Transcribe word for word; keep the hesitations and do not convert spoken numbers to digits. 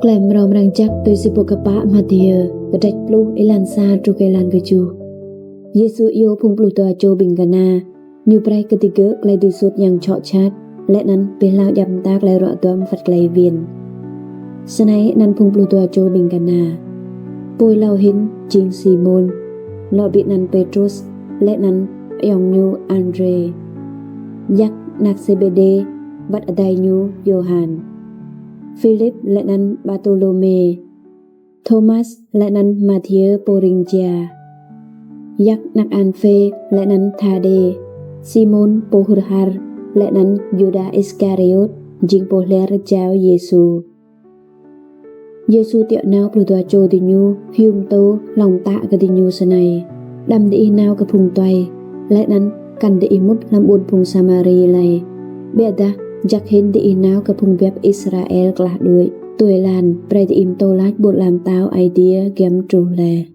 Klei mrâo mrang jăk tui si pô kpă Mathiơ, kdrêč pluh, êlan sa truh kơ êlan kjuh. Yêsu iêu phung pluh dua čô ƀĭng kna, ñu brei kơ digơ̆ klei dưi suôt yang čhŏ jhat, leh anăn bi hlao djăp mta klei ruă duam wăt klei win. Snei anăn phung pluh dua čô ƀĭng kna: Pô êlâo hĭn jing Simôn, lŏ bi anăn Pêtrôs, leh anăn ayŏng ñu Andrê, Yak anak Sêbêdê, wăt adei ñu Yôhan; Philip leh anăn Bartôlômê; Thômas leh anăn Mathiơ pô rĭng jia; Yak anak Alphê leh anăn Thadê; Simôn pô hur har, leh anăn Yuđa Iskariôt, jing pô lhiăr jao Yêsu. Yêsu tiŏ nao pluh dua čô diñu, hiu mtô, hlŏng mtă kơ diñu snei: Đăm diih nao kơ phung tue, leh anăn kăn diih mŭt hlăm ƀuôn phung Samari lei, ƀiădah jăk hĭn diih nao kơ phung biăp Israel klah đuĕ, tui êlan brei diih mtô lač ƀuôn ala mtao Aê Diê giăm truh leh.